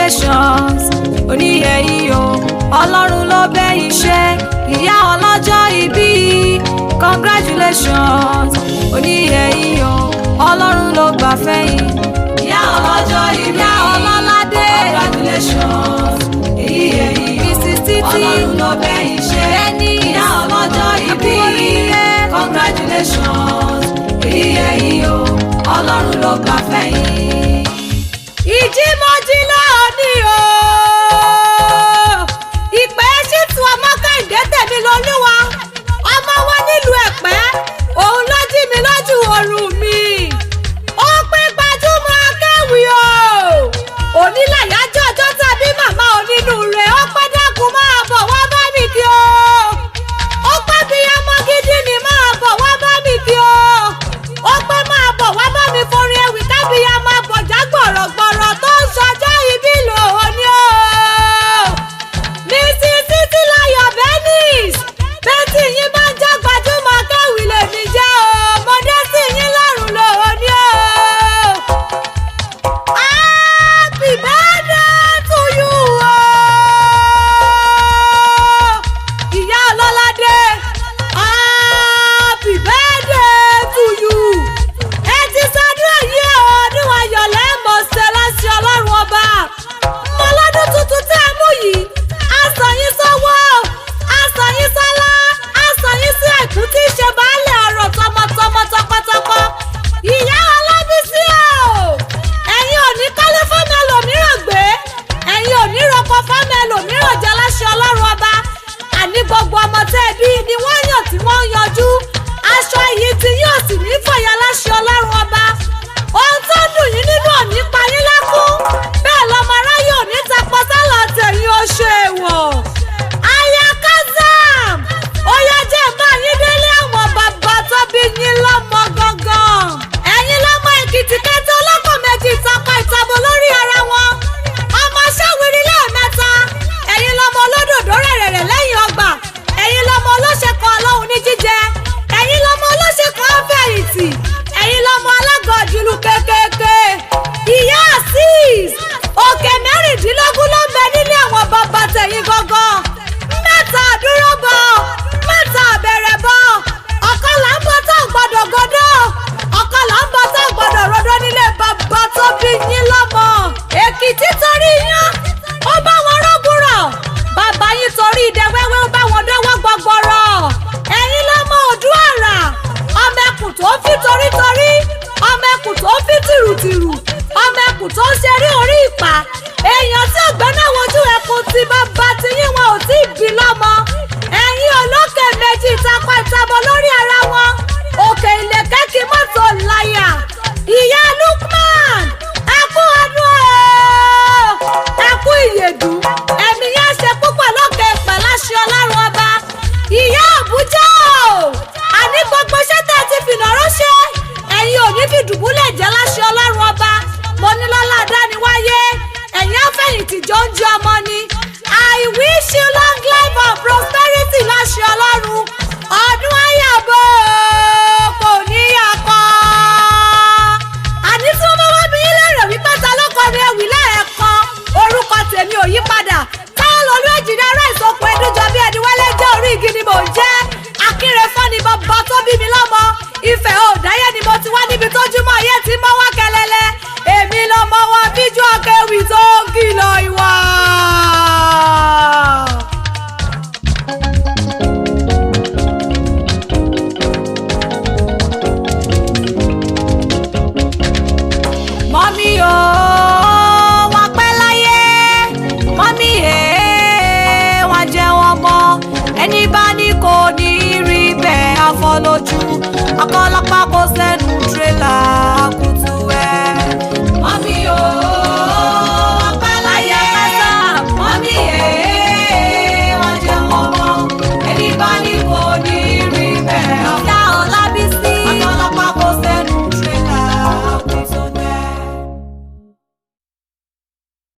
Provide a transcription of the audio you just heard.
Congratulations, oníyẹ̀yí o, Ọlọ́run ló bẹ́ iṣẹ́. Ìyá ọlọ́jọ́ ìbí, congratulations, oníyẹ̀yí o, Ọlọ́run ló gbà fẹ́yìn. Ìyá ọlọ́jọ́ ìbí, ìyá ọlọ́ládé, congratulations, èyí Mrs Títí, Ọlọ́run ló bẹ́ iṣẹ́. Ẹni ìyá ọlọ́jọ́ ìbí, congratulations, èyí o, Ọlọ́run ló gbà fẹ́yìn. Ìjímọ́jí lónìí o, ìpè ṣètò ọmọ Kẹ́hìndé tèmi lolúwa, ọmọ wa nílùú Ẹ̀pẹ́, òun ló jí mi lójú oorun mi. Ó pé gbajúmọ̀ akéwì o, onílàyájọ́ ọjọ́ tàbí màmá onínúure. Ó pẹ́, dákun, máa bọ̀ wá bá mi kí o. Ó pẹ́, bí ọmọ gidi ni, máa bọ̀ wá bá mi kí o. Ó pẹ́, máa bọ̀ wá bá mi forin ewì kábíyá máa bọ̀já gbọ̀rọ̀gbọ̀rọ̀ tó ń ṣọjọ́ ìbí lòun o. Mrs Títílayọ̀ Benis, bẹ́tì yín bá ń jẹ́ gbajúmọ̀ kéwì lèmi jẹ́ o, mo dé sí yín lọ́rùn lòun ni o. Happy birthday to you o. Ìyá ọlọ́ládé, happy birthday to you. Ẹ ti sọdún èyí o, ọdún ayọ̀ lẹ́ẹ̀mọ̀ ṣe láṣẹ Ọlọ́run Ọba. Mọ́lọ́dún tuntun tẹ́ ẹ mú yìí, aṣọ yín sọ́wọ́, aṣọ yín sọ́lá, aṣọ yín sí àìkú tí í ṣe baálé ọ̀rọ̀, tọmọtọmọ, tọkọtọkọ. Ìyá Ọlábísí o, ẹ̀yin ò ní kọ́lé fọ́mọ ẹlòmíràn gbé, ẹ̀yin ò ní roko fọ́mọ ẹlòmíràn jẹ́ láṣẹ Ọlọ́run Ọba. Àní gbogbo ọmọ tẹ́ ẹ bí ni wọ́n yàn tí wọ́n ń yanjú, aṣọ yìí tí yóò sì ní fàyà láṣẹ Ọlọ́run Ọba. Ohun tó dùn yín nínú ò ní pa yín lẹ́kún, bẹ́ẹ̀ lọmọ aráyé ò ní tapọ̀ sálọ tẹ̀yìn oṣù èèwọ̀. Aya Kazam, ó yá, jẹ́ bá yín délé àwọn bàbá tó bí yín lọ́mọ gangan. Ẹ̀yin lọ́mọ Èkìtì kẹtẹ ọlọ́kọ̀ méjì ìtàpá ìtàbọ̀ lórí ara wọn, ọmọ ṣẹ́wìrì lẹ́ẹ̀mẹ́ta. Ẹ̀yin lọ́mọ olódòdó rẹ̀rẹ̀rẹ̀ lẹ́yìn ọgbà. Ẹ̀yin lọ́mọ olóṣèkọ ọlọ́run ní jíjẹ. Ẹ̀yin lọ́mọ olóṣèkọ fẹ̀yìntì. Ẹ̀yin lọ́mọ alágọ̀jùlù kékèké. Ìyá Azeez, òkè 16 ló ń bẹ nílé àwọn bàbá tẹ̀yìn gangan. Mẹ́ta dúró bọ̀, mẹ́ta bẹ̀rẹ̀ bọ̀, ọ̀kan là ń bọ̀ tó gbọ́dọ̀ gọdọ̀, ọ̀kan là ń bọ̀ tó gbọ́dọ̀ rọdọ́ nílé bàbá tó bí yín lọ́mọ. Èkìtì torí yán, ó bá wọn rọ́gùrọ̀. Bàbá yín torí idẹ wẹ́wẹ́, ó bá wọn dọ́wọ́ gbọgbọrọ. Ẹ̀yin lọ́mọ Òdúàrà, ọmọ ẹkùn tó fi torítorí, ọmọ ẹkùn tó fi tìrùtìrù, ọmọ ẹkùn tó ń ṣeré orí ìpà. Èèyàn tí ògbẹ́ náà wojú ẹkùn tí bàbá ti yín, wọn ò tí ì bí lọ́mọ. Ẹ̀yin olókè méjì ìtapá ìtabọ̀ lórí ara wọn, òkè ìlẹ̀kẹ́ kí mọ́tò láyà. Ìyá Lukman, ẹ kú ọdún o, ẹ kú ìyèdù, ẹ̀mí yẹn ṣe púpọ̀ lókè pẹ̀ láṣẹ Ọlọ́run Ọba. Ìyá Àbújá o, àní gbogbo iṣẹ́ tẹ́ ẹ ti fìnà ránṣẹ́, ẹ̀yin ò ní fi dùbúlẹ̀ jẹ́ láṣẹ Ọlọ́run Ọba. Mo ní lọ́lá dániwáyé, ẹ̀yin àfẹ̀yìntì jọ ń jẹ ọmọ ni. I wish you long life and prosperity láṣẹ Ọlọ́run. Ọdún àyàbọ̀ kò ní yàkọ́. Àní tí wọ́n bá wá bí yín lérè wípé ta ló kọrin ewì lẹ́ẹ̀kan, orúkọ tèmi ò yí padà, táwọn lolú èjìdá ará ìsopọ̀ ẹdúnjọ bí ẹni wálé jẹ́. Orí igi ni mò ń jẹ́. Akínrefọ́ ni bàbá tó bí mi lọ́mọ. Ifẹ̀ òdáyé ni mo ti wá, níbi tójúmọ́ ayé ti mọ́ wá kẹlẹ́lẹ́. Èmi lọmọ wọn bíjú akéwì tó ń kìlọ̀ ìwà. Mọ́mí o, wọ́n pẹ́ láyé. Mọ́mí ẹ̀, wọ́n jẹ́ wọn mọ́. Ẹni bá ní kò ní rí bẹ́ẹ̀, afọlójú akọ́lápá kò sẹ́nu tírélà.